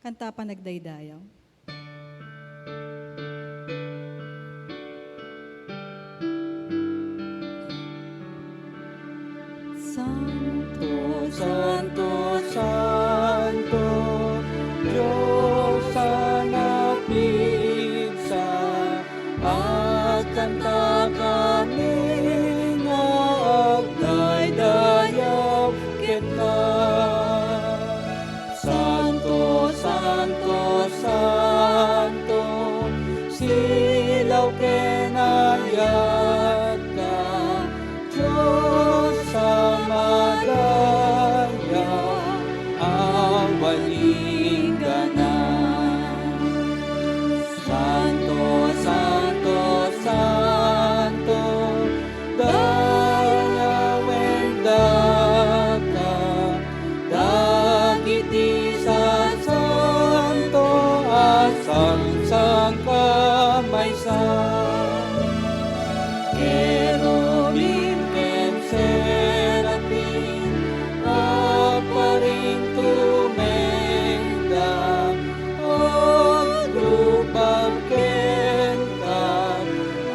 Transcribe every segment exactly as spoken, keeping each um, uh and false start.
Kanta panagdaydayaw. Santo, Santo, Santo, Dios a napigsa, agkantakami nga agdaydayaw kenka. Santo, Santo, Santo, silaw ken ayatka, Dios a madaydayaw, awan inggana. Santo, Santo, Santo, dayawen daka dagiti sasanto a sangsangkamaysa. Kerubim ken serafim, agparintumengda, aglubab kenka,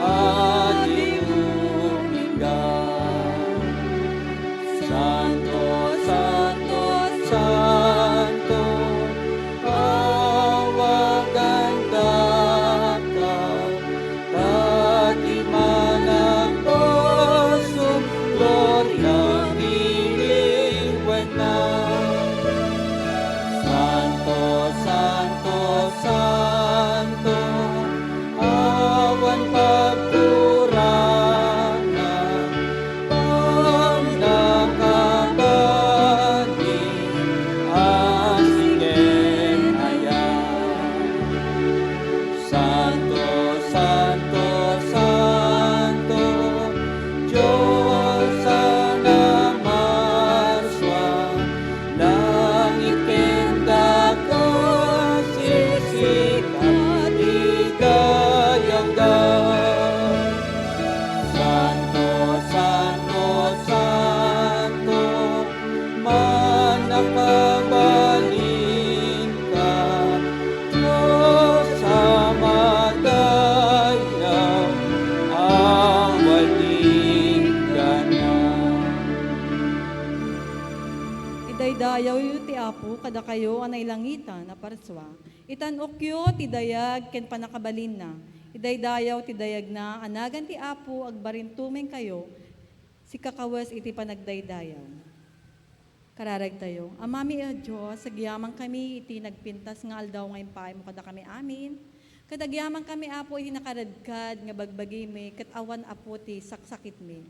aglubab kenka. Santo, Santo, Santo, awagan daka, dagiti managbasol, gloria iti wenna. Santo, Santo, Santo, awan pagkurangan, pannakabani, asi ken ayat. Santo, Santo, Santo, Dios a namarsua, langit ken daga, sisikat ti dayawda. Santo, Santo, Santo, mannakabalinka, Dios a madaydayaw, awan inggana. Idaydayawyo ti Apo kadakayo a nailangitan a parsua. Itan-okyo ti dayag ken pannakabalinna. Idaydayaw ti dayagna a nagan ti Apo agbarintumengkayo, sikakawes iti panagdaydayaw. Kararagtayo. Amami a Dios, agyamankami iti nagpintas nga aldaw nga impaaymo kadakami amin. Ket agyamankami, Apo, iti nakaredkad nga bagbagimi, ket awan, Apo, ti saksakitmi.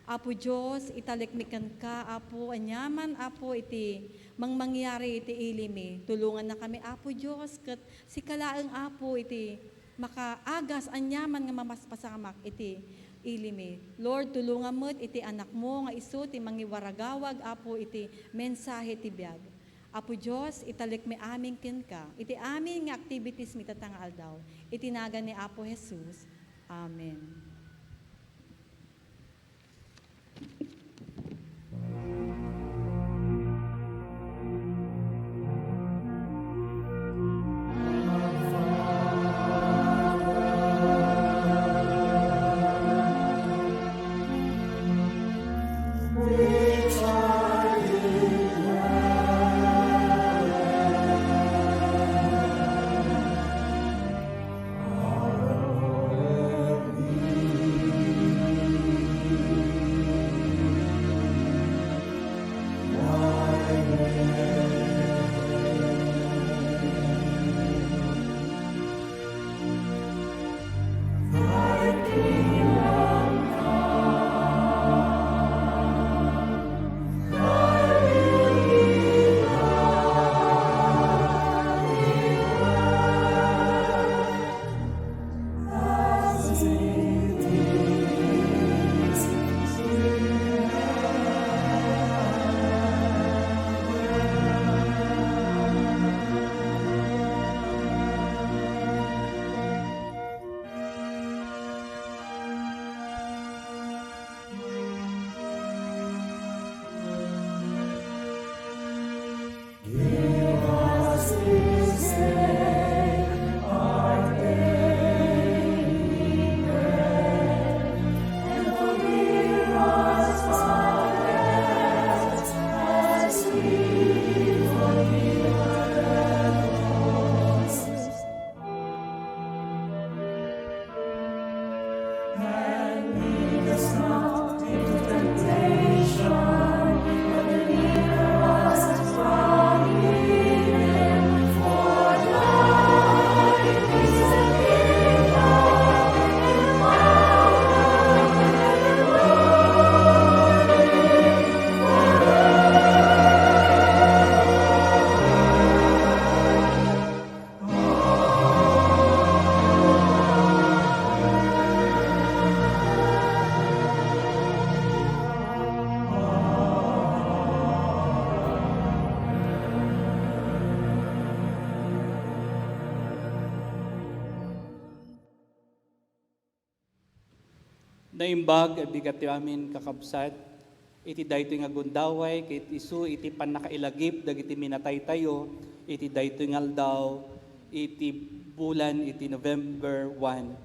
Apo Dios, italekmi kenka, Apo, aniaman, Apo, iti mangmangyari iti ilimi. Tulongannakami, Apo Dios, ket sika laeng, Apo, iti makaagas aniaman nga mamaspasamak iti ilimi. Lord, tulongam met iti anakmo nga isu ti mangiwaragawag, Apo, iti mensahe ti biag. Apo Dios, italekmi amin kenka iti amin nga activitiesmi ita nga aldaw. Iti nagan ni Apo Jesus. Amen. Naimbag a bigat ti amin, kakabsat, iti daytoy nga gundaway, ket isu iti pannakailagip dagiti minataytayo iti daytoy nga aldaw, iti bulan iti November one.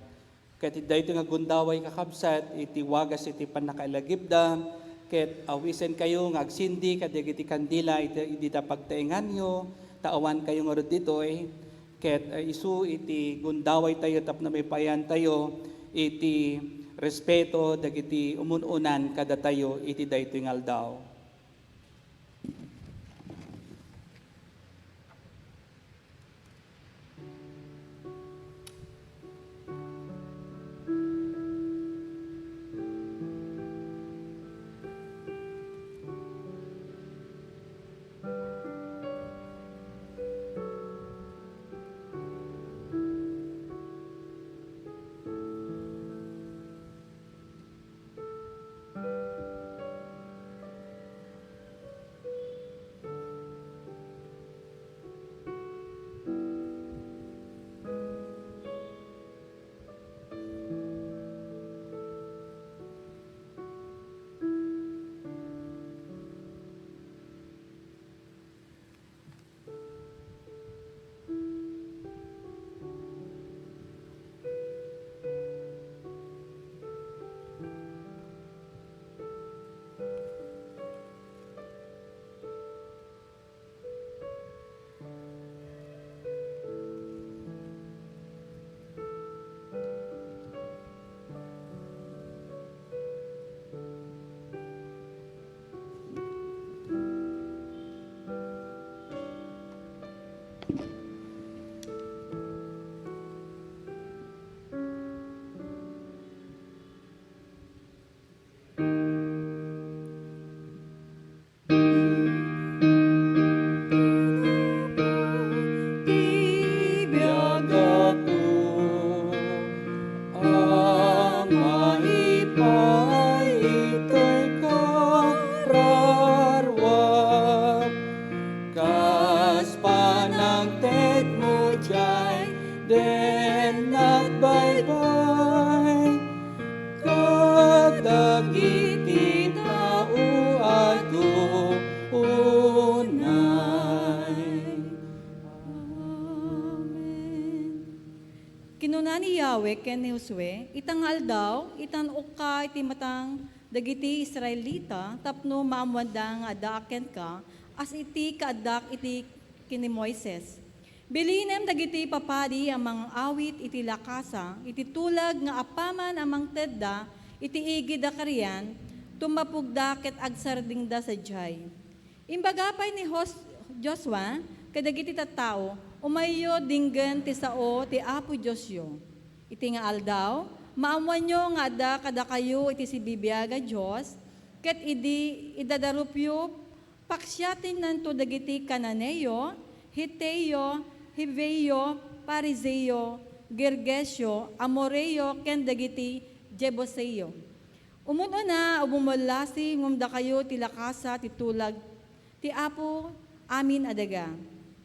Ket iti daytoy nga gundaway, kakabsat, iti wagas iti pannakailagipda, ket awisenkayo nga agsindi kadagiti kandila iti, iti dita pagtaenganyo, ta awankayo ngarud ditoy. Ket, eh, isu iti gundawaytayo tapno maipayantayo iti respeto dagiti umun-unan kadatayo iti daytoy nga aldaw. Ti biag, Apo, a maipay itoy kararuak, kas panangtedmo diay den nagbaybay. Kadagiti tao adu unay. Amen. Kinuna ni Yahweh ken ni Josue, "Ita nga aldaw, itan ukka iti matang dagiti Israelita tapno maammoanda nga addaak kenka, as iti kaaddak iti ken ni Moises. Bilinem dagiti papadi a mangawit iti lakasa iti tulag nga apaman a mangtedda iti igid a karian, tummapogda ket agsardengda sadiay." Imbaga pay ni Jos-, Josua kadagiti tattao, "Umayyo denggen ti sao ti Apo Diosyo. Iti nga aldaw, maammoanyo nga adda kadakayo iti sibibiag a Dios, ket idi idadarupyo, paksiatennanto dagiti Cananeo, Heteo, Hiveo, Parizeo, Girgesio, Amoreo, ken dagiti Jebuseo. Umun-una a bumallasi ngem dakayo ti lakasa ti tulag ti Apo amin a daga.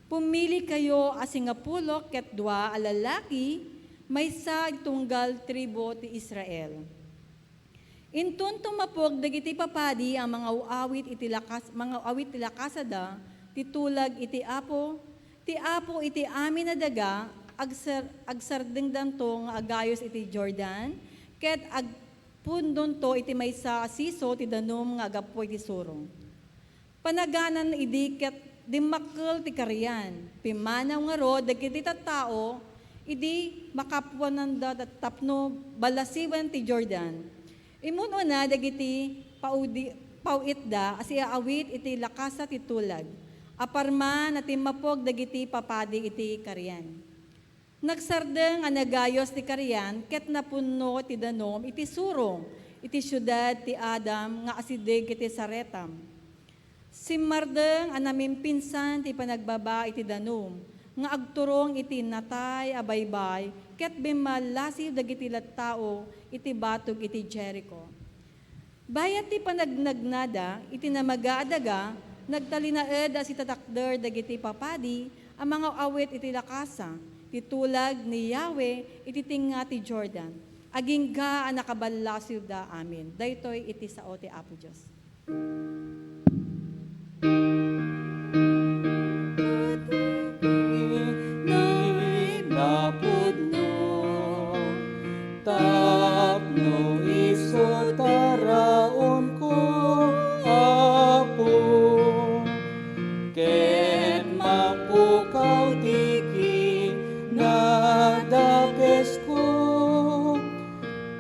Pummilikayo a singapulo ket dua a lalaki, maysa iti tunggal tribu ti Israel." Inton tummapog dagiti papadi a mangaw-awit iti lakas-, mangaw-awit ti lakasada ti tulag iti Apo, ti Apo iti amin a daga, agsar-, agsardengdanto nga agayos iti Jordan, ket agpundonto iti maysa a siso ti danum nga aggapu iti Suro. Panaganan idi ket dimmakkel ti karian. Pimmanaw ngarud dagiti tattao idi makapuananda tapno ballasiwen ti Jordan. Immun-una dagiti paudi-, paw-itda a siaawit iti lakasa ti tulag. Aparman a timmapog dagiti papadi iti karian. Nagsardeng a nagayos ti karian ket napunno ti danum iti surong iti siudad ti Adam nga asideg iti Zaretan. Simmardeng a namimpinsan ti panagbaba iti danum nga agturong iti natay a baybay ket bimmallasiw dagiti tattao iti batog iti Jerico. Bayat ti panagnagnada iti namaga a daga, nagtalinaed a sitatakder dagiti papadi a mangaw-awit iti lakasa ti tulag ni Yahweh iti tengnga ti Jordan, agingga a nakaballasiwda amin. Daytoy iti sao ti Apo Dios. Napudno tapno isu taraonko, Apo, ket mapukaw ti kinadakesko,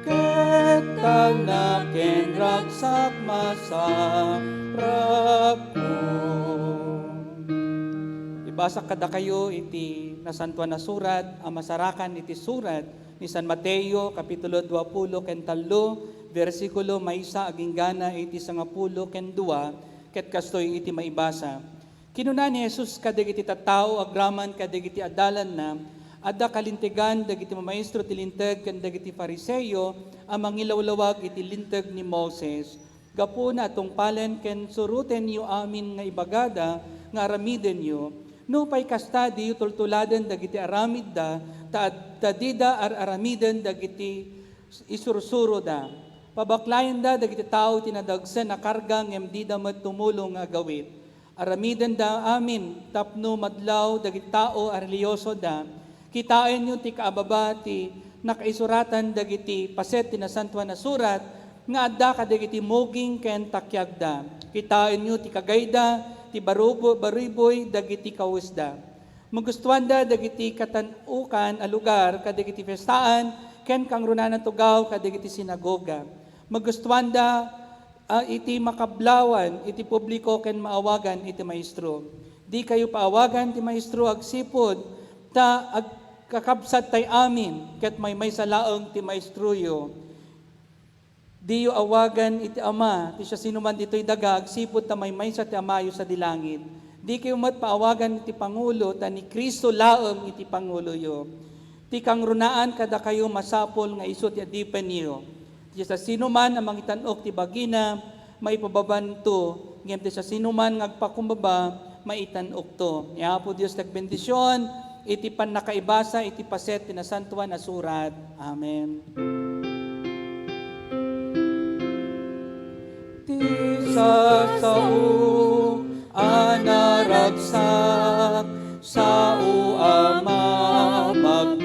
ket talna ken ragsak masarapko. Ibasak kadakayo iti Nasantoan a Surat a masarakan iti surat ni San Mateo, kapitulo dua pulo ken tallo, bersikulo maysa aginggana iti sangapulo ken dua, ket kastoy iti maibasa. Kinuna ni Jesus kadagiti tattao agraman kadagiti adalanna, adda kalintegan dagiti mamaestro ti Linteg ken dagiti Fariseo a mangilawlawag iti Linteg ni Moses. Gapuna a tungpalen ken surotenyo amin nga ibagada nga aramidenyo. Nupay kasta, diyo tultuladen dagiti aramidda, ta, ta dida ar-aramiden dagiti isursuroda. Pabaklayenda dagiti tao ti nadagsen a karga ngem dida met tumulong nga agawid. Aramidenda amin tapno madlaw dagiti tao a relihiyosoda. Kitaenyo ti kaababa ti nakaisuratan dagiti paset ti Nasantoan a Surat nga adda kadagiti muging ken takiagda. Kitaenyo ti kagayda, ti barubo-, bariboy dagiti kawesda. Magustuanda dagiti katan-okan a lugar kadagiti fiestaan ken kangrunaan a tugaw kadagiti sinagoga. Magustuanda a iti makablawan iti publiko ken maawagan iti maestro. Dikayo paawagan ti maestro agsipud ta agkakabsat tay amin ket maymaysa laeng ti maestroyo. Diyo awagan iti Ama ti siasinoman ditoy daga agsipud ta maymaysa ti Amayo sadi langit. Dikayo met paawagan iti pangulo ta ni Cristo laeng iti panguloyo. Ti kangrunaan kadakayo masapul nga isu ti adipenyo. Ti siasinoman a mangitan-ok ti bagina, maipababanto, ngem ti siasinoman nga agpakumbaba, maitan-okto. Ni Apo Dios ti agbendision iti pannakaibasa iti paset ti Nasantoan a Surat. Amen. Ti sasao a naragsak, sao a mapagbiag.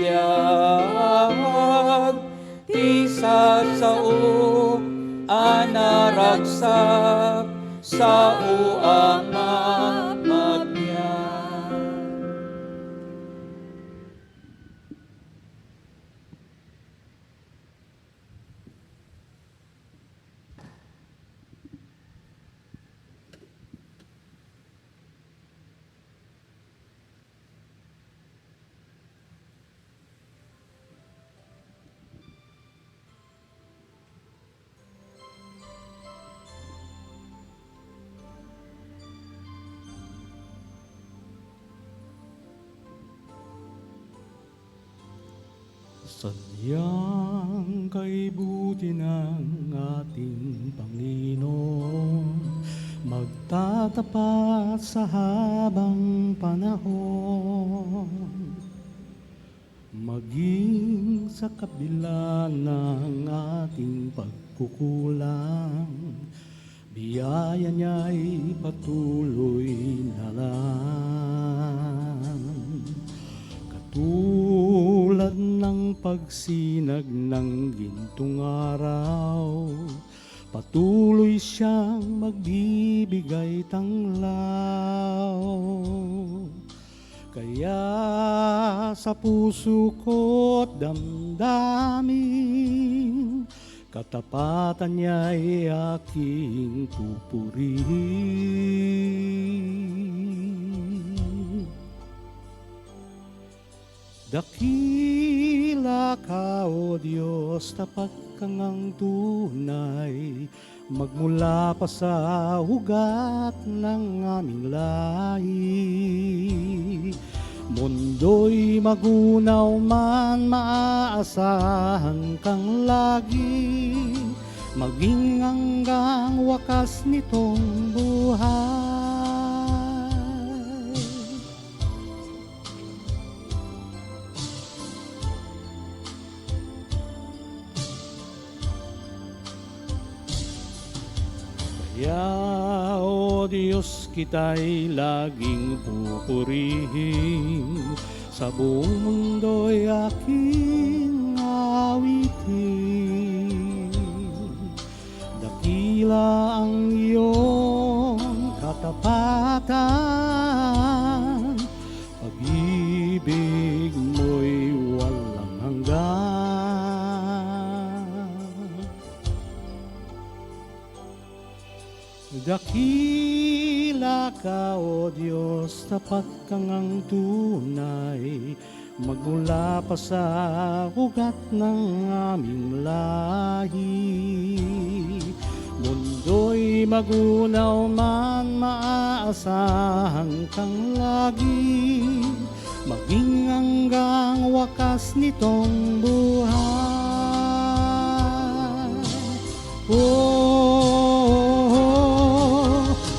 Ti sasao a naragsak, sao a mapagbiag. Sadyang kaibuti ng ating Panginoon, magtatapat sa habang panahon. Maging sa kabila ng ating pagkukulang, biyaya niya'y patuloy na lang. Katulad ng pagsinag ng gintong araw, patuloy siyang magbibigay tanglaw. Law. Kaya sa puso ko't damdamin, katapatan niya'y aking pupurihin. Dakila ka, O Dios, tapat ka ngang tunay, magmula pa sa ugat ng aming lahi. Mundo'y magunaw man, maaasahan kang lagi, maging hanggang wakas nitong buhay. Kaya, O Dios, kita'y laging pupurihin, sa buong mundo'y aking awitin. Dakila ang iyong katapatan, pag-ibig mo'y walang hanggan. Dakila ka, O Dios, tapat ka ngang tunay, magmula pa sa ugat ng aming lahi. Mundo'y magunaw man, maaasahan kang lagi, maging hanggang wakas nitong buhay. O,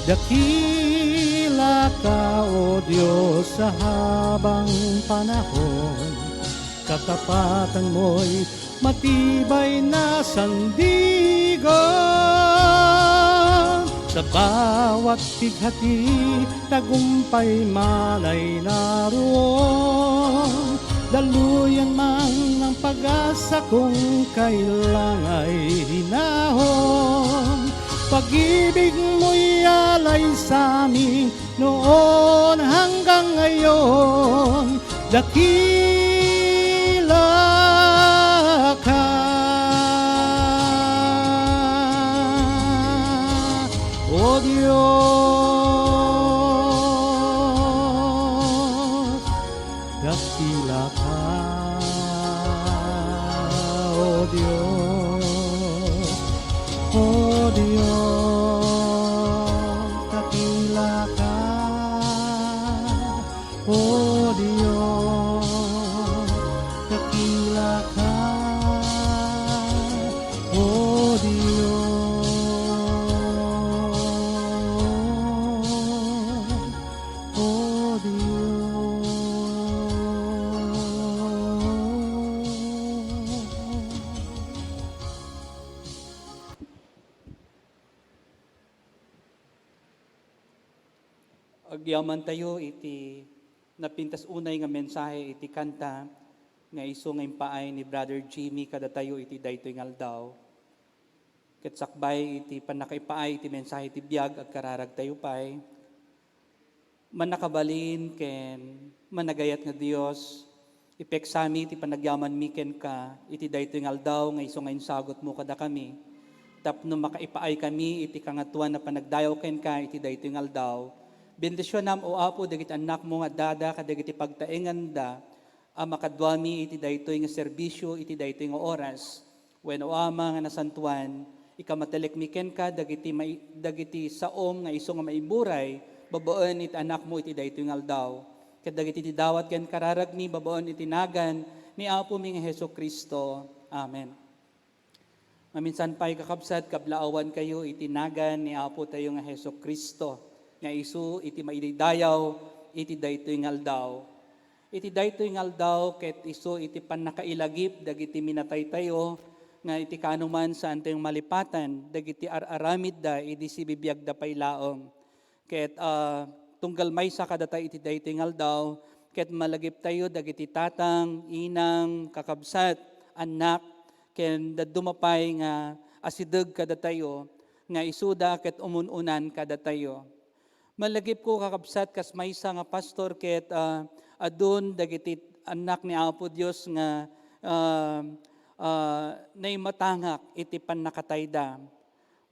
dakila ka, O Dios, sa habang panahon. Katapatan mo'y matibay na sandigan. Sa bawat pighati, tagumpay man ay naroon. Daluyan man ang pag-asa kung kailangay hinahon. Pag-ibig mo'y alay sa amin noon hanggang ngayon. Dakila ka, O Dios. Dakila ka, O Dios, O Dios, dakila ka, O Dios, dakila ka, O Dios. O Dios. Agyamantayo iti napintas unay nga mensahe iti kanta nga isu nga impaay ni Brother Jimmy kadatayo iti daytoy nga aldaw. Ket sakbay iti pannakaipaay iti mensahe ti biag, agkararagtayo pay. Mannakabalin ken managayat nga Dios, ipeksami ti panagyamanmi kenka iti daytoy nga aldaw nga isu nga insagutmo kadakami, tapno makaipaay kami iti kangatoan a panagdayaw kenka iti daytoy nga aldaw. Bendisionam, O Apo, dagiti annakmo nga addada kadagiti pagtaenganda a makaduami iti daytoy nga serbisio, iti daytoy nga oras. Wen, O Ama nga nasantoan, ikamatelekmi kenka dagiti mai-, dagiti saom nga isu nga maiburay babaen iti anakmo iti daytoy nga aldaw, ket dagiti didawat ken kararagmi babaen iti nagan ni Apomi nga Jesu-Cristo. Amen. Maminsan pay, kakabsat, kablaawankayo iti nagan ni Apotayo nga Jesu-Cristo, nga isu iti maididayaw iti daytoy nga aldaw. Iti daytoy nga aldaw ket isu iti pannakailagip dagiti minataytayo, nga iti kaanoman saantayo malipatan dagiti ar-aramidda idi sibibiagda pay laeng. Ket, ah, tunggal maysa kadatayo iti daytoy nga aldaw, ket malagiptayo dagiti tatang, inang, kakabsat, annak, ken dadduma pay nga asideg kadatayo, nga isuda ket umun-unan kadatayo. Malagipko, kakabsat, kas maysa nga pastor ket, ah, adun dagiti annak ni Apo Dios nga, ah, ah, naimatangak iti pannakatayda.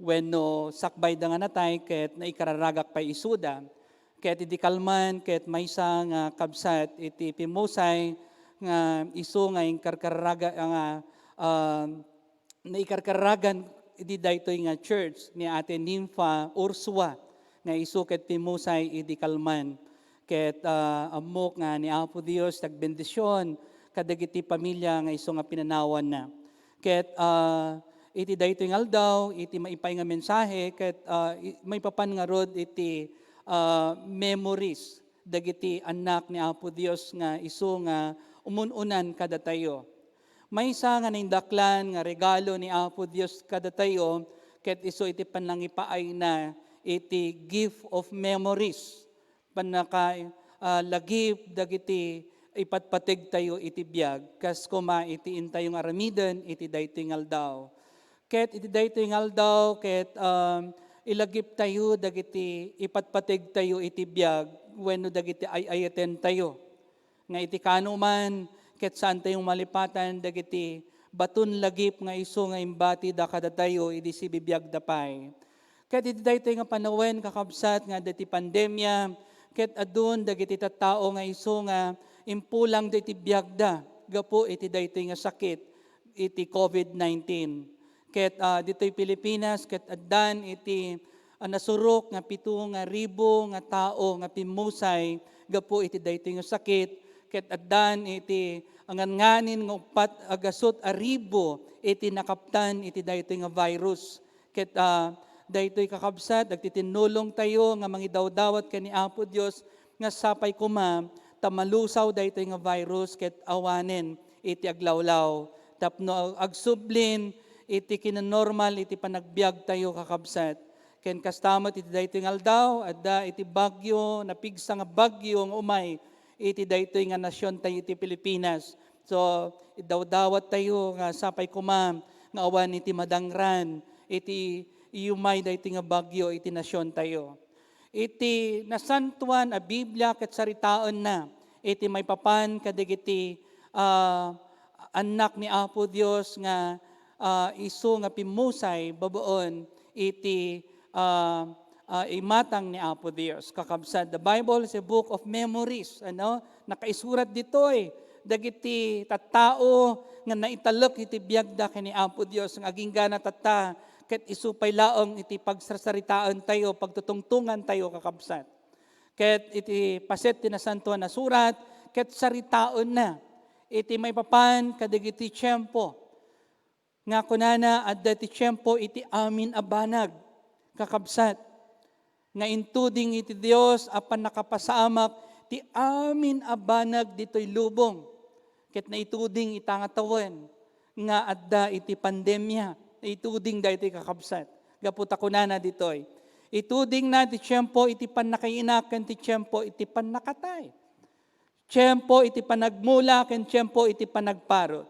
Wenno sakbayda nga natay ket naikararagak pay isuda. Ket idi kalman ket maysa nga kabsat iti pimmusay nga isu nga inkarkarraga-, nga, ah, naikarkarragan idi daytoy nga church ni Ate Nympha Ursua nga isu ket pimmusay idi kalman. Ket, ah, ammok nga ni Apo Dios ti agbendision kadagiti pamilya nga isu nga pinanawanna. Ket, ah, iti daytoy nga aldaw, iti maipaay nga mensahe, ket, ah, i-, maipapan ngarud iti, ah, memories dagiti annak ni Apo Dios nga isu nga umun-unan kadatayo. Maysa nga naindaklan nga regalo ni Apo Dios kadatayo, ket isu iti panangipaayna iti gift of memories. Pannaka-, ah, lagip dagiti ipatpategtayo iti biag, kas koma iti intayo nga aramiden iti daytoy nga aldaw. Ket iti daytoy nga aldaw, ket, um, ilagiptayo dagiti ipatpategtayo iti biag wenno dagiti ay-ayatentayo. Nga iti kaanoman, ket saantayo malipatan dagiti baton lagip nga isu nga imbatida kadatayo idi sibibiagda pay. Ket iti daytoy nga panawen, kakabsat, nga adda iti pandemia, ket adun dagiti tattao nga isu nga impulangda iti biagda gapu iti daytoy nga sakit, iti covid nineteen. Ket, ah, ditoy Pilipinas, ket addan iti, ah, nasurok nga pito nga ribu nga tao nga pimmusay gapu iti daytoy nga sakit, ket addan iti angan-nganin nga uppat a gasut a ribu iti nakaptan iti daytoy nga virus. Ket, ah, daytoy, kakabsat, agtitinnulongtayo nga mangidawdawat ken ni Apo Dios nga sapay koma ta malusaw daytoy nga virus ket awanen iti aglawlaw tapno agsublin iti kinanormal iti panagbiagtayo, kakabsat. Ken kasta met iti daytoy nga aldaw, adda iti bagyo, napigsa nga bagyo nga umay iti daytoy nga nasiontayo iti Pilipinas. So, idawdawattayo nga sapay koma nga awan iti madangran iti iumay daytoy nga bagyo iti nasiontayo. Iti Nasantoan a Biblia ket saritaenna iti maipapan kadagiti, ah, annak ni Apo Dios nga, ah, isu nga pimmusay babaen iti, ah, ah, imatang ni Apo Dios. Kakabsat, the Bible is a book of memories, ano? Nakaisurat ditoy dagiti tattao nga naitalek iti biagda ken ni Apo Dios nga agingga tatta ket isu pay laeng iti pagsarsaritaentayo, pagtutungtongantayo, kakabsat. Ket iti paset ti Nasantoan a Surat, ket saritaenna iti maipapan kadagiti tiempo nga kunana, adda ti tiempo iti amin a banag, kakabsat, nga intuding iti Dios a pannakapasamak ti amin a banag ditoy lubong. Ket naituding ita nga tawen nga adda iti pandemia, naituding daytoy, kakabsat. Gapu ta kunana ditoy, itudingna ti tiempo iti pannakainak ken ti tiempo iti pannakatay. Tiempo iti panagmula ken tiempo iti panagparut.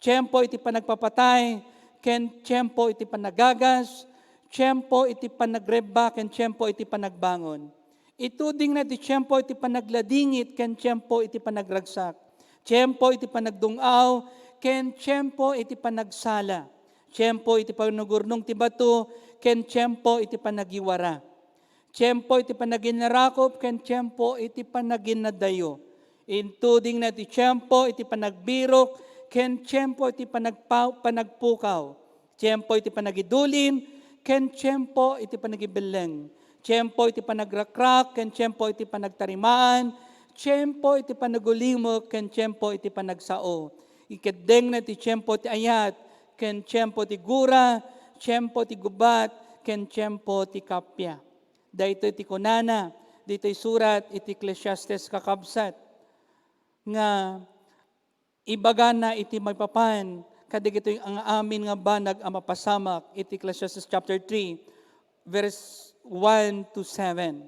Tiempo iti panagpapatay ken tiempo iti panagagas. Tiempo iti panagrebba ken tiempo iti panagbangon. Itudingna ti tiempo iti panagladingit ken tiempo iti panagragsak. Tiempo iti panagdung-aw ken tiempo iti panagsala. Tiempo iti panagurnong ti bato ken tiempo iti panagiwara. Tiempo iti panaginnarakop ken tiempo iti panaginadayo. Intudingna ti tiempo iti panagbirok ken tiempo iti panagpa-, panagpukaw. Tiempo iti panagidulin ken tiempo iti panagibelleng. Tiempo iti panagrakrak ken tiempo iti panagtarimaan. Tiempo iti panagulimek ken tiempo iti panagsao. Ikeddengna ti tiempo ti ayat ken tiempo ti gura, tiempo ti gubat ken tiempo ti kappia. Daytoy ti kunana ditoy surat iti Ecclesiastes, kakabsat, nga ibagana iti maipapan kadagitoy nga amin nga banag a mapasamak iti Ecclesiastes chapter three, verse one to seven.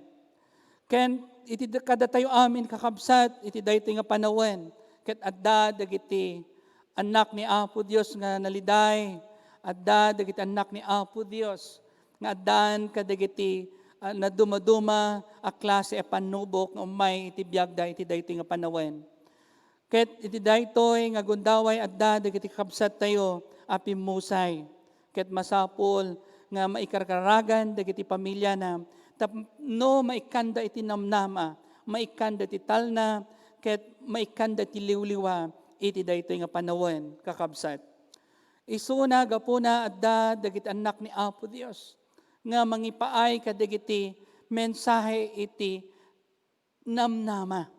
Ken iti da-, kadatayo amin, kakabsat, iti daytoy nga panawen, ket adda dagiti annak ni Apo Dios nga naliday, adda dagiti annak ni Apo Dios nga addaan kadagiti ah, nadumaduma a klase a pannubok nga ummay iti biagda iti daytoy nga panawen. Ket iti daytoy nga gundaway, adda dagiti kakabsattayo a pimmusay. Ket masapul nga maikarkaragan dagiti pamiliana tapno maikkanda iti namnama, maikkanda iti talna, ket maikkanda iti liwliwa iti daytoy nga panawen, kakabsat. Isuna, gapuna adda dagiti annak ni Apo Dios nga mangipaay kadagiti mensahe iti namnama.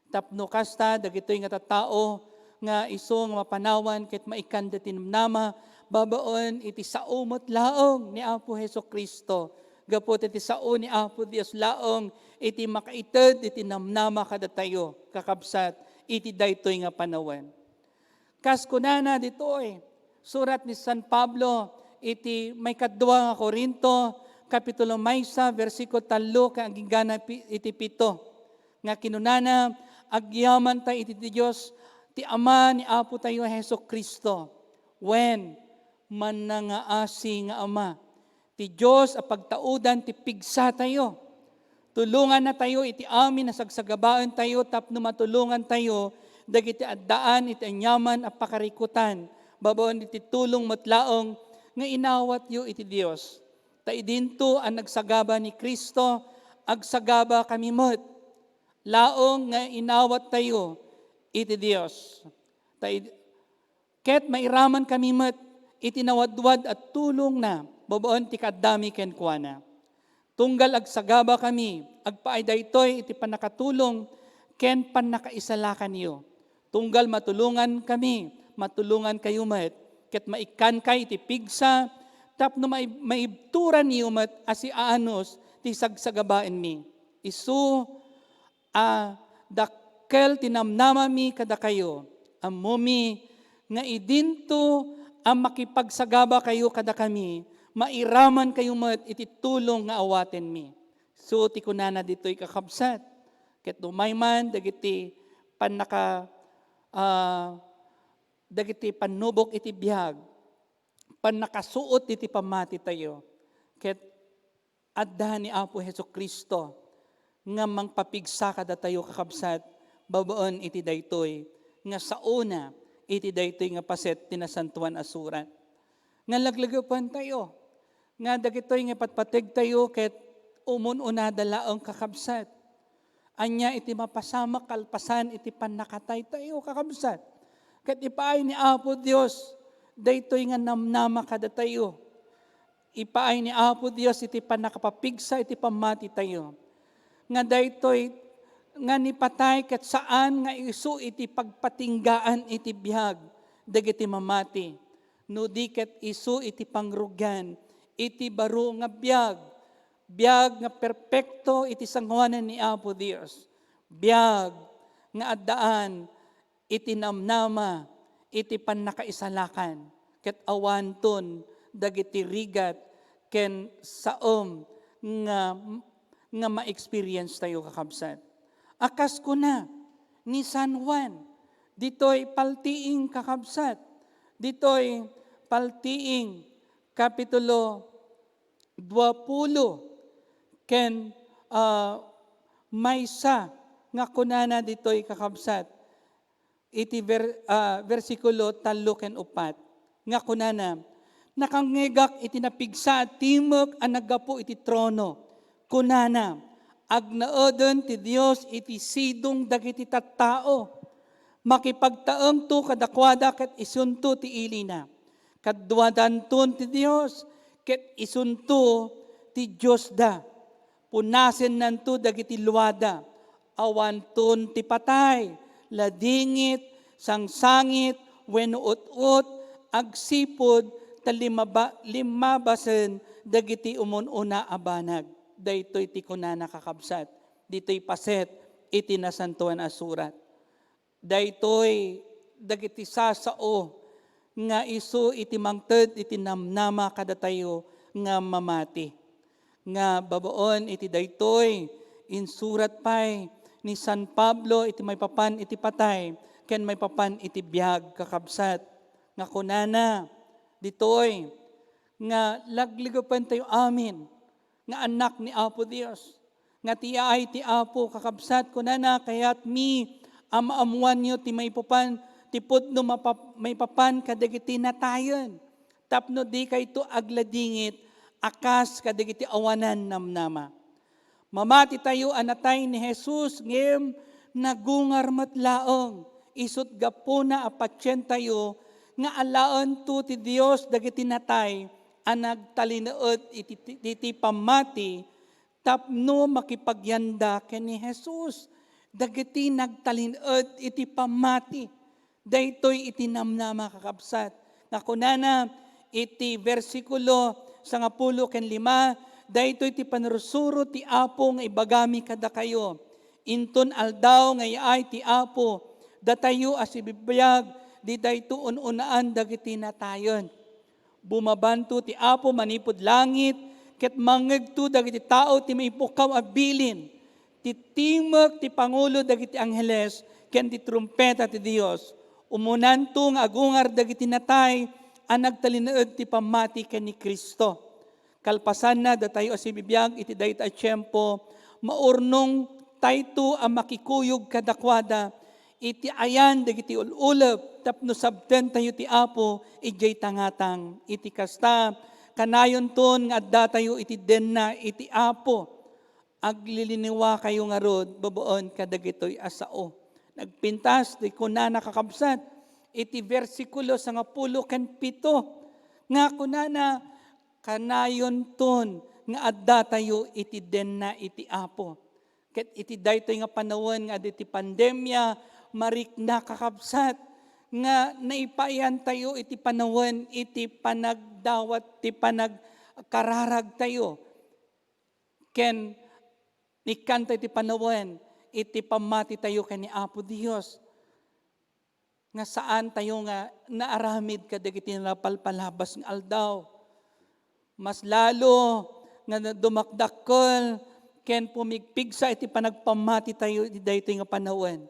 Tapno kasta, dagitoy nga tattao nga isu nga mapanawan ket maikkanda ti namnama babaen iti sao met laeng ni Apo Jesu-Cristo, gapu iti sao ni Apo Dios laeng iti makaited iti namnama kadatayo, kakabsat, iti daytoy nga panawen. Kas kunana ditoy, surat ni San Pablo iti maikadua nga Corinto, kapitulo maysa, bersikulo tallo ken agingga pi-, iti pito, nga kinunana, "Agyamanta iti Dios, ti Ama ni Apo tayo Jesu-Cristo, wen, mannangaasi nga Ama." Ti Dios a pagtaudan ti pigsatayo. Tulongannatayo iti amin a sagsagabaentayo tapno matulongantayo dagiti addaan iti aniaman a pakarikutan babaen iti tulong met laeng nga inawatyo iti Dios. Ta idinto a nagsagaba ni Cristo, agsagaba kami met laeng nga inawattayo iti Dios. Ta id-, Ket mairamankami met iti nawadwad a tulongna babaen ti kaaddami kenkuana. Tunggal agsagabakami, agpaay daytoy iti pannakatulong ken pannakaisalakanyo. Tunggal matulongankami, matulongankayo met, ket maikkankay iti pigsa tapno mai-, maibturanyo met a siaanus ti sagsagabaenmi. Isu a dakkel ti namnamami kadakayo. Ammomi nga idinto a makipagsagabakayo kadakami, mairamankayo met iti tulong nga awatenmi. So, ti kunana ditoy, kakabsat, ket umay man dagiti pannaka-, ah, dagiti pannubok iti biag, pannakasuot iti pammatitayo, ket adda ni Apo Jesu-Cristo nga mangpapigsa kadatayo, kakabsat, babaen iti daytoy nga saona iti daytoy nga paset ti Nasantoan a Surat. Nga laglagipen tayo nga dagitoy nga patpateg tayo ket umun-unada laeng, kakabsat. Ania iti mapasamak kalpasan iti pannakatay tayo, kakabsat? Ket ipaay ni Apo Dios daytoy nga namnama kadatayo. Ipaay ni Apo Dios iti pannakapapigsa iti pammati tayo. Nga daytoy nga ni patay ket saan nga isu iti pagpatinggaan iti biag dagiti mamati, no di ket isu iti pangrugian iti baro nga biag, biag nga perpekto iti sangoanan ni Apo Dios, biag nga addaan iti namnama iti pannakaisalakan, ket awanton dagiti rigat ken saom nga, nga ma-experience tayo, kakabsat. A kas kuna ni San Juan, ditoy paltiing, kakabsat, ditoy paltiing, kapitulo dua pulo ken, ah, maysa nga kunana ditoy, kakabsat, iti ber-, ah, bersikulo tallo ken upat, nga kunana, "Nakangngegak iti napigsa a timek a naggapu iti trono." Kunana, "Agnaeden ti Dios iti sidong dagiti tattao. Makipagtaengto kadakuada ket isunto ti ilina. Kaduadanton ti Dios, ket isunto ti Diosda. Punasennanto dagiti luada. Awanton ti patay, ladingit, sangsangit, wenno ut-ot, agsipud, ta limaba-, limmabasen dagiti umun-una a banag." Daytoy ti kunana, kakabsat, ditoy paset iti Nasantoan a Surat. Daytoy dagiti sasao nga isu iti mangted iti namnama kadatayo nga mamati. Nga babaen iti daytoy, insurat pay ni San Pablo iti maipapan iti patay ken maipapan iti biag, kakabsat, nga kunana ditoy nga lagligupentayo amin nga annak ni Apo Dios. Nga ti yaay ti Apo, kakabsat, kunana, kayatmi a maammoanyo ti maipapan, ti pudno mapa-, maipapan kadagiti natayen, tapno dikayto agladingit a kas kadagiti awanan namnama. Mamatitayo a natay ni Jesus, ngem nagungar met laeng. Isut' gapuna a patientayo nga alaento ti Dios dagiti natay a nagtalinued iti, iti pammati tapno makipagyanda ken ni Jesus dagiti nagtalinued iti pammati. Daytoy iti namnama, kakabsat, nga kunana iti bersikulo sangapulo ken lima, daytoy ti pannursuro ti Apo nga ibagami kadakayo. Inton aldaw nga yaay ti Apo, datayo a sibibiag, didayto un-unaan dagiti natayen. Bumabanto ti Apo manipud langit, ket mangngegto dagiti tao ti maipukaw a bilin, ti timek ti pangulo dagiti angheles, ken ti trumpeta ti Dios. Umunanto nga agungar dagiti natay a nagtalinued ti pammati ken ni Cristo. Kalpasanna, datayo a sibibiag iti dayta a tiempo, maurnongtayto a makikuyog kadakuada iti ayan dagiti ul-ulep tapno sabtentayo ti Apo idiay tangatang. Iti kasta, kanayonton nga addatayo iti denna iti Apo. Agliliniwakayo ngarud babaen kadagitoy a sao. Nagpintas ti kunana, kakabsat, iti bersikulo sangapulo ken pito, nga kunana, kanayonton nga addatayo iti denna iti Apo. Ket iti daytoy nga panawen nga adda ti pandemia, marikna, kakabsat, nga naipayantayo iti panawen iti panagdawat ti panagkararagtayo. Ken nikkanta iti panawen iti pammatitayo ken ni Apo Dios, nga saan tayo nga naaramid kadagiti napalpalabas nga aldaw. Mas lalo nga dumakdakkel ken pumigpigsa iti panagpammati tayo iti daytoy nga panawen.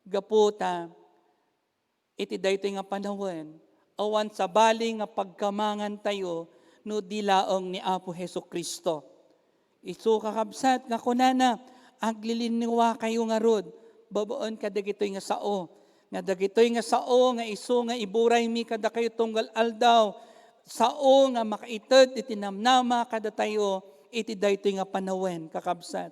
Gapu ta iti daytoy nga panawen, awan sabali nga pagkamangan tayo no di laeng ni Apo Jesu-Cristo. Isu, kakabsat, nga kunana, agliliniwakayo ngarud babaen kadagitoy nga sao, nga dagitoy nga sao nga isu nga iburaymi kadakayo tunggal aldaw, sao nga makaited iti namnama kadatayo iti daytoy nga panawen, kakabsat.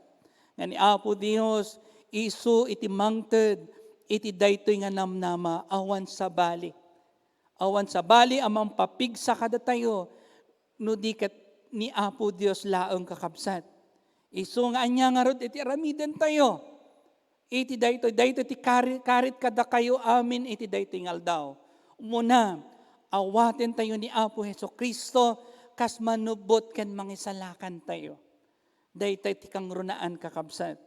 Nga ni Apo Dios, isu iti mangted iti daytoy nga namnama, awan sabali. Awan sabali a mangpapigsa kadatayo no di ket ni Apo Dios laeng, kakabsat. Isu nga ania ngarud iti aramidentayo iti daytoy, daytoy ti kari-, karit kadakayo amin iti daytoy nga aldaw. Umuna, awatentayo ni Apo Jesu-Cristo kas manubbot ken mangisalakantayo. Daytoy ti kangrunaan, kakabsat.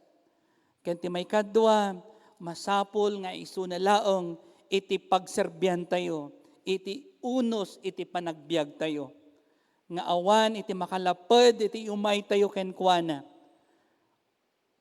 Ken ti maikadua, masapul nga isuna laeng iti pagserbiantayo, iti unos iti panagbiagtayo. Nga awan iti makalapped iti umaytayo kenkuana.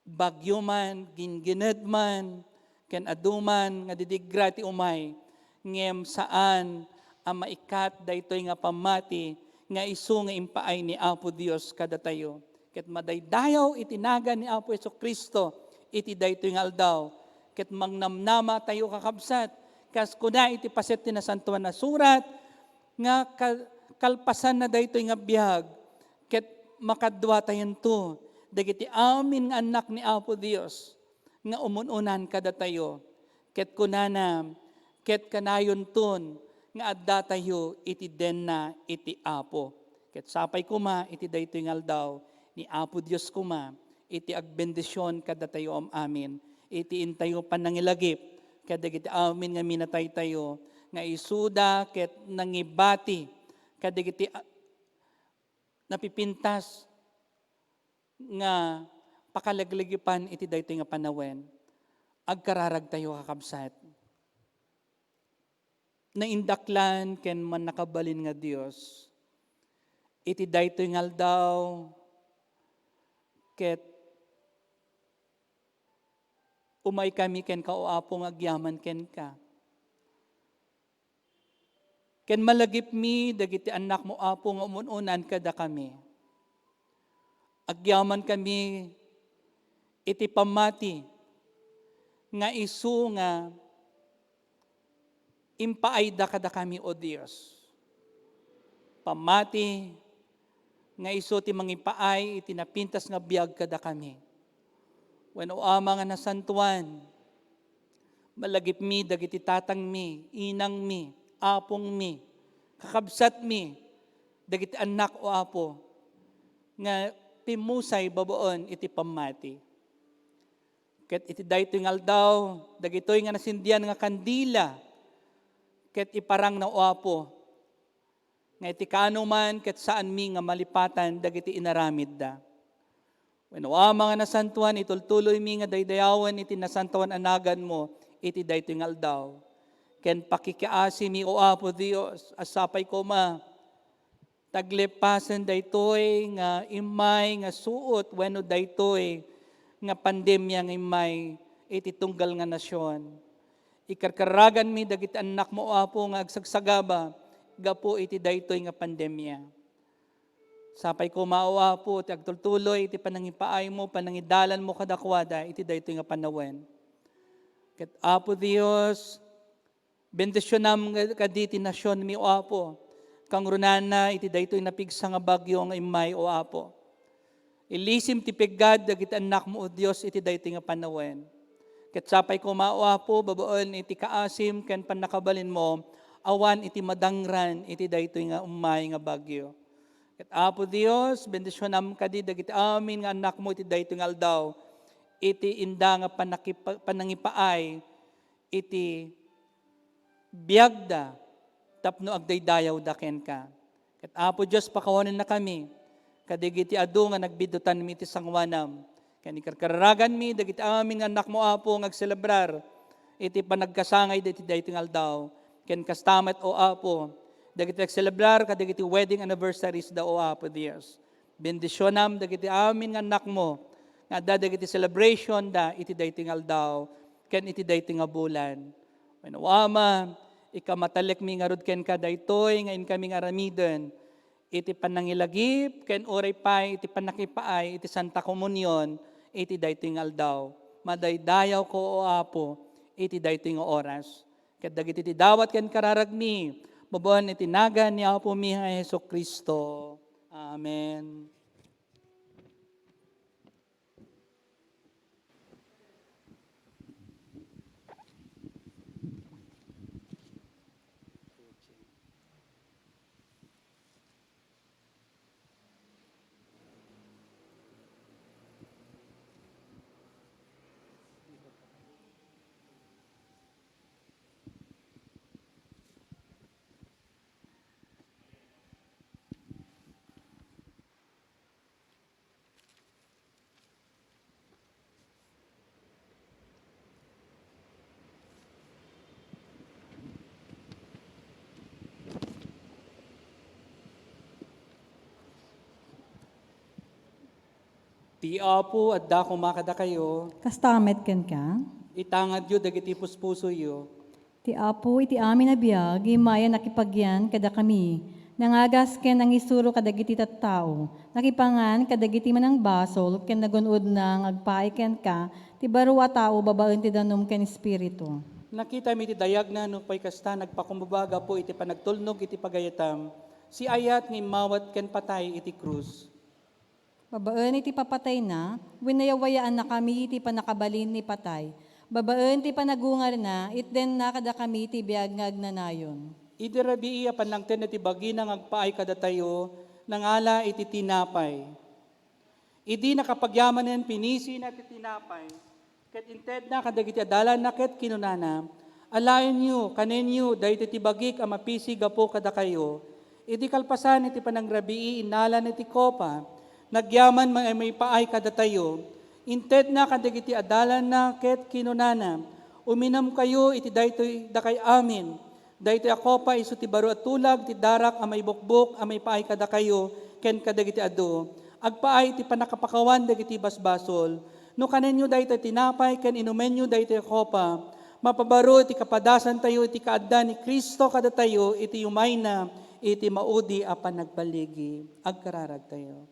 Bagyo man, gingined man, ken adu man nga didigra ti umay, ngem saan a maikat daytoy nga pammati nga isu nga impaay ni Apo Dios kadatayo. Ket madaydayaw iti nagan ni Apo Jesu-Cristo iti daytoy nga aldaw. Ket mangnamnama tayo, kakabsat, kas kuna iti paset ti Nasantoan a Surat, nga ka-, kalpasanna daytoy nga biag, ket makaduatayanto dagiti amin nga annak ni Apo Dios nga umun-unan kadatayo. Ket kunana, ket kanayonton nga addatayo iti denna iti Apo. Ket sapay koma iti daytoy nga aldaw ni Apo Dios koma iti agbendision kadatayo am-amin, iti intayo panangilagip kadagiti amin nga minataytayo, nga isuda ket nangibati kadagiti a-, napipintas nga pakalaglagipan iti daytoy nga panawen. Agkararagtayo, kakabsat. Naindaklan ken mannakabalin nga Dios, iti daytoy nga aldaw, ket umaykami kenka, O Apo, nga agyaman kenka. Ken malagipmi dagiti annakmo, Apo, nga umun-unan kadakami. Agyamankami iti pammati nga isu nga impaayda kadakami, O Dios. Pammati nga isu ti mangipaay iti napintas nga biag kadakami. Wen, O Ama nga nasantoan, malagipmi dagiti tatangmi, inangmi, apongmi, kakabsatmi, dagiti annak, O Apo, nga pimmusay babaen iti pammati. Ket iti daytoy nga aldaw, dagitoy nga nasindian nga kandila, ket iparangna, O Apo, nga iti kaanoman ket saanmi nga malipatan dagiti inaramidda. Wen, O Ama nga nasantoan, itultuloymi nga daydayawen iti nasantoan a naganmo iti daytoy nga aldaw. Ken pakikiasimi, O Apo Dios, a sapay koma, taglepasen daytoy nga immay nga suot wenno daytoy nga pandemia nga immay iti tunggal nga nasion. Ikarkaraganmi dagiti annakmo, O Apo, nga agsagsagaba gapu iti daytoy nga pandemia. Sapay koma, O Apo, ti agtultuloy iti panangipaaymo, panangidalanmo kadakuada iti daytoy nga panawen. Ket, Apo Dios, bendisionam nga-, kadi ti nasionmi, O Apo, kangrunana iti daytoy napigsa nga bagyo nga immay, O Apo. Ilisim ti piggad dagiti annakmo, O Dios, iti daytoy nga panawen. Ket sapay koma, O Apo, babaen iti kaasim ken pannakabalinmo, awan iti madangran iti daytoy nga ummay nga bagyo. Ket, Apo Dios, bendisionam kadi dagiti amin nga annakmo iti daytoy nga aldaw, iti inda nga panakipa-, panangipaay iti biagda tapno agdaydayawda kenka. Ket, Apo Dios, pakawanennakami kadagiti adu nga nagbiddutanmi iti sangoanam. Ken ikarkaraganmi dagiti amin nga annakmo, Apo, nga agselebrar iti panagkasangayda iti daytoy nga aldaw. Ken kasta met, O Apo, dagiti agselebrar kadagiti wedding anniversaries da, O Apo Dios. Bendisionam dagiti amin nga annakmo nga adda dagiti celebration da iti daytoy nga aldaw ken iti daytoy nga bulan. Wen, O Ama, ikamatellekmi ngarud kenka daytoy nga inkami nga aramiden iti panangilagip ken uray pay iti pannakipaay iti Santa Komunion iti daytoy nga aldaw. Madaydayawko, O Apo, iti daytoy nga oras. Ket dagiti ti dawat ken kararagmi, babaen iti nagan ni Apomi nga Jesu-Cristo. Amen. Ti Apo adda koma kadakayo. Kasta met kenka. Itangadyo dagiti puspusoyo. Ti Apo iti amin a biag, immay a nakipagyan kadakami. Nangagas ken nangisuro kadagiti tattao. Nakipangan kadagiti manangbasol ken nagun-odna nga agpaay kenka ti baro a tao babaen ti danum ken espiritu. Nakitami ti dayagna nupay kasta nagpakumbaba gapu iti panagtulnog iti pagayatam, siayat nga immawat ken patay iti krus. Babaen iti papatayna, winayawayaannakami iti pannakabalin ni patay. Babaen ti panagungarna, itdenna kadakami ti biag nga agnanayon. Idi rabii a pannangtedna ti bagina nga agpaay kadatayo, nangala iti tinapay. Idi nakapagyamanen, pinisina ti tinapay, ket intedna kadagiti adalanna ket kinunana, "Alaenyo, kanenyo, daytoy ti bagik a mapisi gapu kadakayo." Idi kalpasan iti panangrabii, innalana ti kopa, nagyaman nga maipaay kadatayo. Intedna kadagiti adalanna ket kinunana, "Uminumkayo iti daytoy dakay amin. Daytoy a kopa isu ti baro a tulag ti darak a maibukbok a maipaay kadakayo ken kadagiti adu. Agpaay iti pannakapakawan dagiti basbasol. No kanenyo daytoy tinapay ken inumenyo daytoy a kopa, mapabaro iti kapadasantayo iti kaadda ni Cristo kadatayo iti yumayna iti maudi a panagbaligi." Agkararagtayo.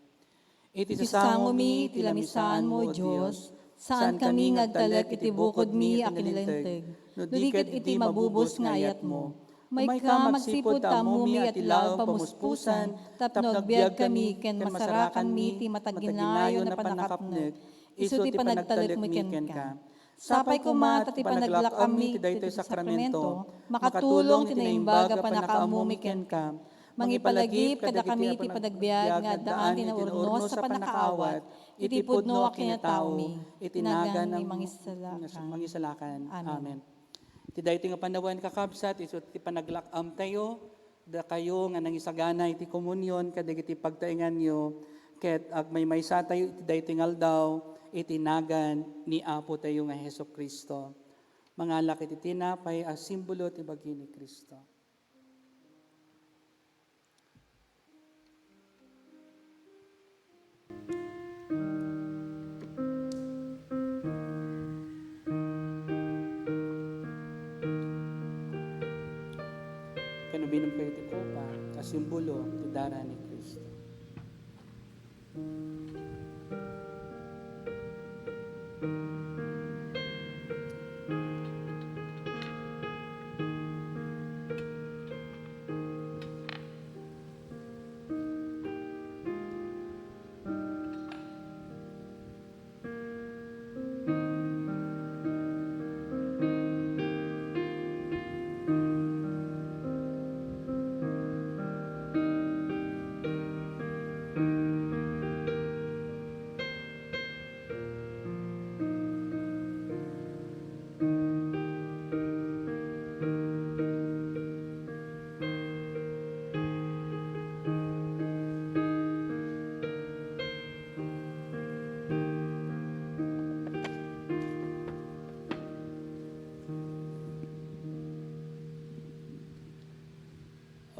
Iti sasangomi iti lamisaanmo, O Dios, saankami nga agtalek iti bukodmi a kinalinteg, no di ket iti mabubos nga ayatmo. Umayka magsipud ta ammomi a ti laeng pamuspusan tapno agbiagkami ken masarakanmi ti mataginayon a pannakapnek, isu ti panagtalekmi kenka. Sapay koma ta ti panaglak-ammi iti daytoy sakramento makatulong iti naimbag a pannakaammomi kenka. Mangipalagip kadakami ti panagbiag nga addaan ti naurnos a pannakaawat iti pudno a kinataomi. Iti nagan ni Mangisalakan. Mangisalakan. Amen. Amen. Iti daytoy nga panawen, kakabsat, isu ti panaglak-amtayo, dakayo nga nangisagana iti komunion kadagiti pagtaenganyo, ket agmaymaysatayo iti daytoy nga aldaw iti nagan ni Apotayo nga Jesu-Cristo. Mangalak iti tinapay a simbolo ti bagi ni Cristo. Ken uminumkayo ti kopa a simbolo ti dara ni Cristo.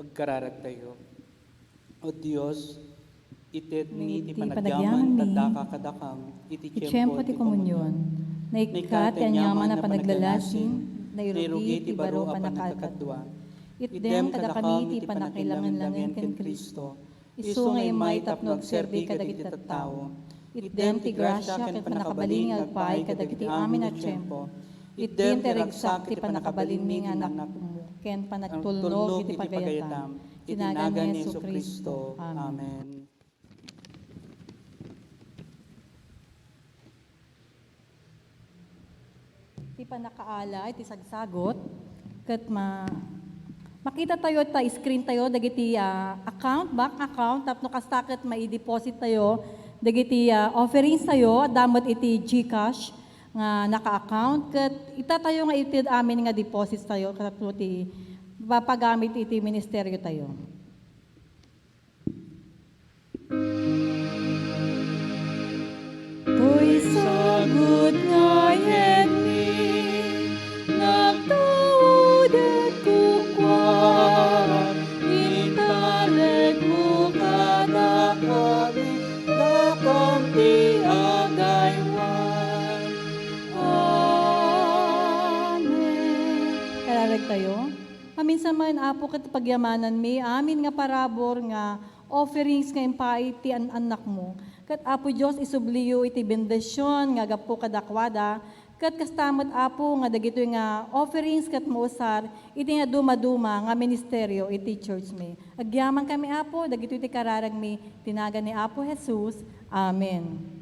Agkararagtayo. O Dios, itedmi ti panagyaman ti panagyamanmi, tandaka kadakam iti tiempo ti komunion. Naikkat ti aniaman a panaglalasin, nairugi ti baro a pannakadkadua. Itdem kadakami ti pannakailangenlangen ken Cristo, isu nga immay tapno agserbi kadagiti tattao. Itdem ti grasia ken pannakabalin nga agpaay kadagiti amin a tiempo. Itdem ti ragsak ti pannakabalinmi nga anakmo ken panagtulnog iti pagayatam. Iti nagan ni Jesu-Cristo. Amen. Ti pannakaala iti sagsagot, ket ma-, makitatayo ta screen tayo dagiti, ah, account, bank account, tapno kasta ket mai-deposit tayo dagiti, ah, offerings tayo, adda met iti GCash nga naka-account, ket itatayo nga ited amin nga deposits tayo, tapno ti mapagamit iti ministeryo tayo. Toy sagut nga ayatmi, nagtaudet kukua, intalekmo kadakami, dakam ti agaywan. Amen. Kararag tayo. Maminsan man, Apo, ket pagyamananmi amin nga parabur nga offerings nga impaay ti an-annakmo. Ket, Apo Dios, isubliyo iti bendision nga gapu kadakuada. Ket kasta met, Apo, nga dagitoy nga offerings ket mausar iti nga dumaduma nga ministerio iti church mi. Agyamankami, Apo, dagitoy ti kararagmi, ti nagan ni Apo Jesus. Amen.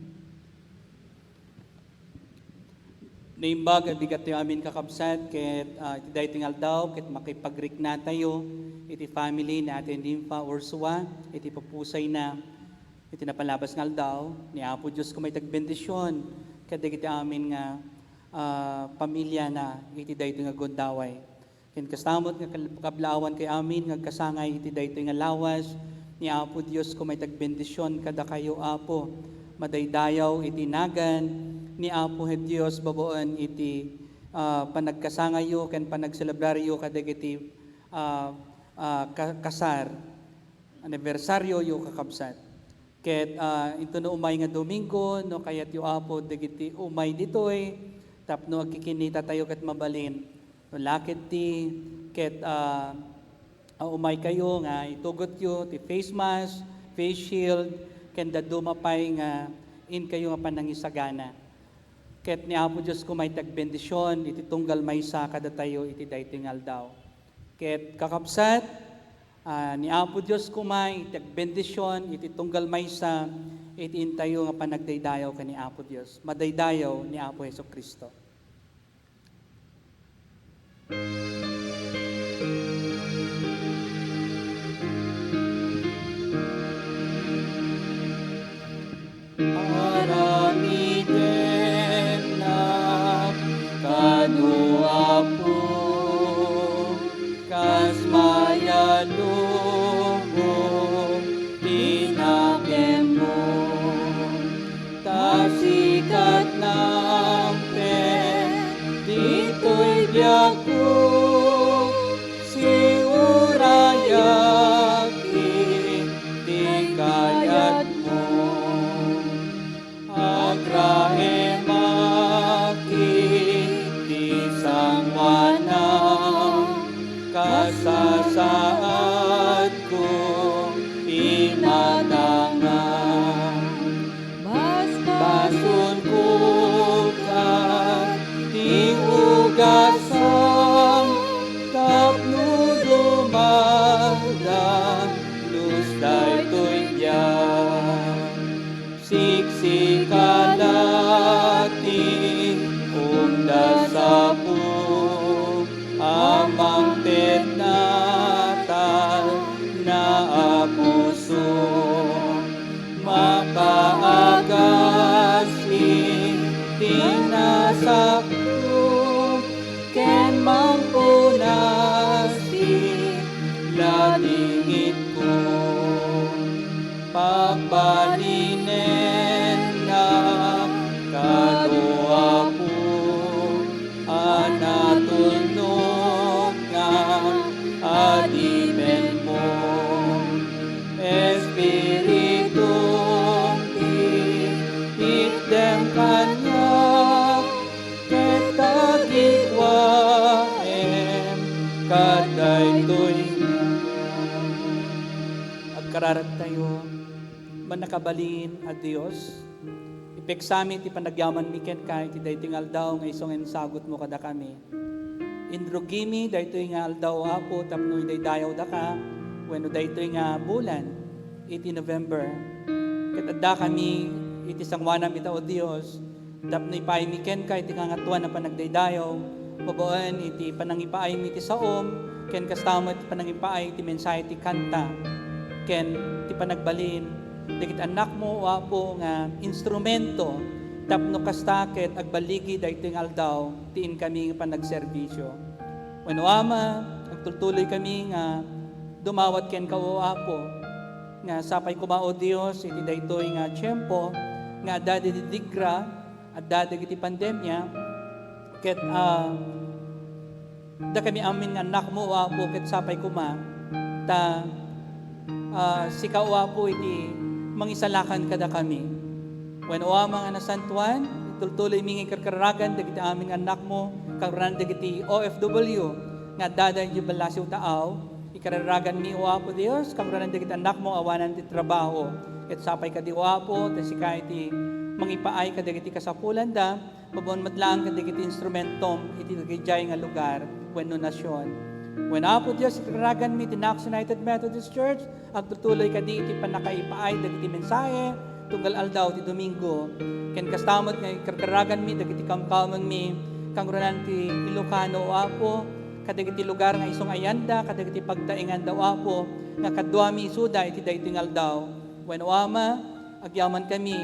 Naimbag a bigat tayo amin, kakabsat, ket, ah, iti daytoy nga aldaw, ket makipagriknatayo iti family ni Ate Nympha Ursua, iti pupusayna iti napalabas nga aldaw. Ni Apo Dios koma iti agbendision kadagiti amin nga, ah, pamiliana iti daytoy nga gundaway. Ken kasta met nga kal-, kablaawan kay amin nga agkasangay iti daytoy nga lawas, ni Apo Dios koma iti agbendision kadakayo, Apo. Madaydayaw iti nagan ni Apo a Dios babaen iti, ah, panagkasangayyo ken panagselebraryo kadagiti, ah, ah, ka-, kasar, anibersaryoyo, kakabsat. Ket, ah, intono umay nga Domingo, no kayatyo, Apo, dagiti umay ditoy tapno agkikinnitatayo ket mabalin. No la ketdi ket, ah, ah, umaykayo nga itugotyo ti face mask, face shield, ken dadduma pay nga inkayo nga panangisagana. Ket ni Apo Dios koma iti agbendision iti tunggal maysa kadatayo iti daytoy nga aldaw. Ket kakabsat, ah, ni Apo Dios koma iti agbendision iti tunggal maysa iti intayo nga panagdaydayaw ken ni Apo Dios. Madaydayaw ni Apo Jesu-Cristo. Aramidennak kano, Apo, kas mayat lubong ti nakemmo. Ta sika nangted ditoy biagko, siurayak iti kayatmo. Agraemak iti sangoanam, kasasaadko imatangam. Basbasolko ket ti ugasam tapno dumadalos daytoy biag. Siksika laeng ti undas, Apo, a mangted natalna a puso. Makaagas iti nasakko ken mangpunas ti ladingitko. Pagbalinennak kano, Apo, a natulnog nga adipenmo. Espiritum, itdem kaniak, ket agikkuaem kadaytoy. Agkararagtayo. Mannakabalin a Dios, ipeksami ti panagyamanmi kenka iti daytoy nga aldaw nga isu nga insagutmo kadakami. Inrugimi daytoy nga aldaw, Apo, tapno idaydayaw daka, wenno daytoy nga bulan iti November. Ket addakami iti sangoanam ita, O Dios, tapno ipaaymi kenka iti kangatoan a panagdaydayaw, babaen iti panangipaaymi ti saom, ken kasta met ti panangipaay ti mensahe ti kanta, ken ti panagbalin dagiti annakmo, O Apo, nga instrumento tapno kasta ket agballigi daytoy nga aldaw ti inkami nga panagserbisio. Wenno, Ama, agtultuloykami nga dumawat kenka, O Apo, nga sapay koma, O Dios, iti daytoy nga tiempo nga adda daydi digra, adda dagiti pandemia, ket, ah, dakami amin nga annakmo, O Apo, ket sapay koma ta, ah, sika, O Apo, iti mangisalakan kadakami. Wen, O Ama nga nasantuan, tultuloymi nga ikarkaragan dagiti amin nga annakmo, kangrunan dagiti O F W nga addada idiay ballasiw taaw. Ikararaganmi, O Apo Dios, kangrunan dagiti annakmo awanan ti trabaho. Ket sapay kadi, O Apo, ta sika iti mangipaay kadagiti kasapulanda, babaen met laeng kadagiti instrumentom iti dagidiay nga lugar wenno nasion. Wen, Apo Dios, ikararaganmi ti Nax United Methodist Church, agtutuloy kadi iti pannakaipaay dagiti mensahe tunggal aldaw ti Domingo. Ken kasta met nga ikarkaraganmi dagiti kamkamengmi, kangrunan ti Ilocano, O Apo, kadagiti lugar nga isu nga ayanda, kadagiti pagtaenganda, O Apo, nga kaduami isuda iti daytoy nga aldaw. Wen, O Ama, agyamankami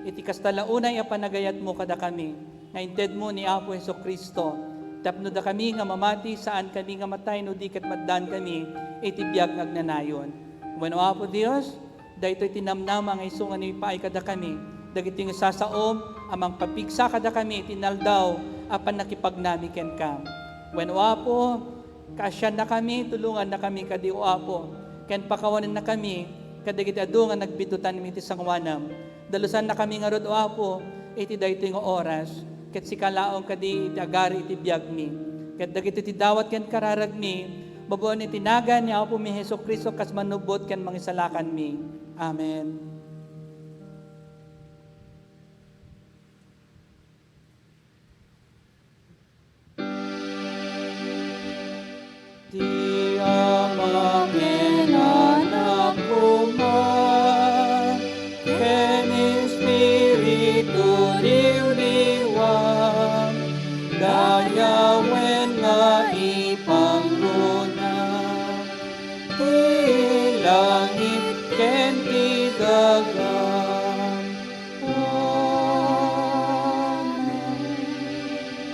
iti kasta la unay a panagayatmo kadakami, nga intedmo ni Apo Jesu-Cristo, tapno dakami nga mamati, saankami nga matay no di ket maaddaankami iti biag nga agnanayon. Wen, O Apo Dios, daytoy ti namnama nga isu nga ipaay kadakami, dagiti nga sasaom a mangpapigsa kadakami iti inaldaw a pannakipagnami kenka. Wen, O Apo, kaasiannakami, tulongannakami kadi, O Apo, ken pakawanennakami kadagiti adu nga nagbidutanmi iti sangoanam. Dalusannakami ngarud, O Apo, iti daytoy nga oras, ket sika laeng kadi iti agari iti biagmi. Ket dagitoy ti dawat ken kararagmi, babaen iti nagan ni Apomi Jesu-Cristo kas Mannubbot ken Mangisalakanmi. Amen.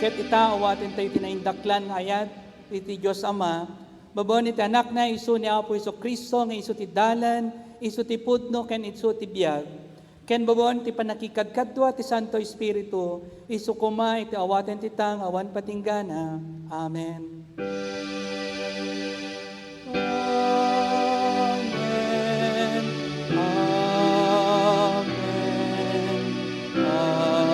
Ket ita, awaten tayo ti naindaklan nga ayat iti Dios Ama, babaen iti Anakna, isu ni Apo Jesu-Cristo, nga isu ti dalan, isu ti pudno, ken isu ti biag. Ken babaen ti pannakikadkadua ti Santo Espiritu, isu koma iti awaten ti ta nga awan patinggana. Amen. Amen. Amen. Amen.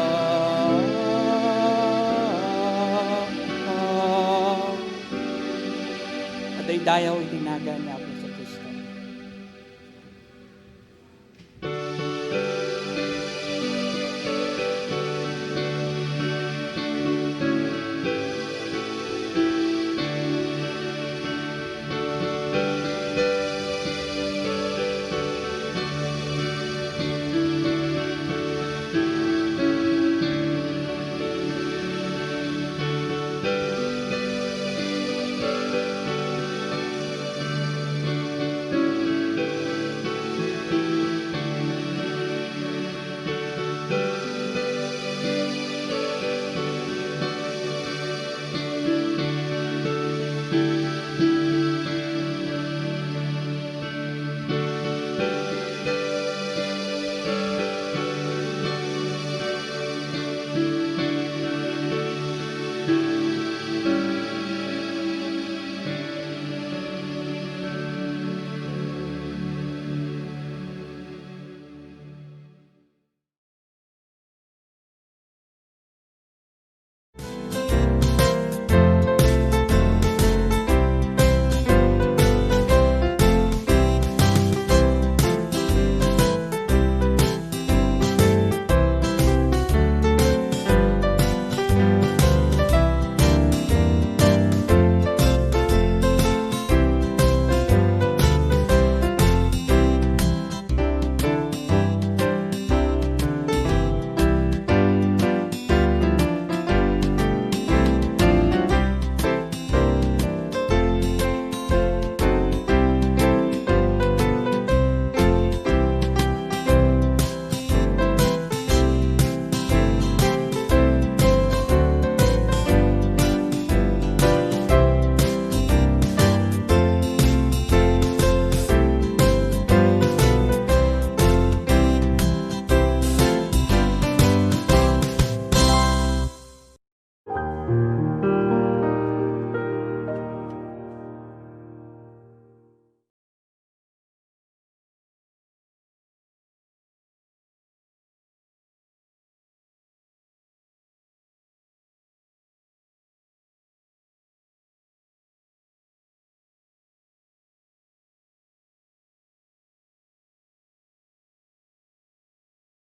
Madaydayaw iti nagan ni Apo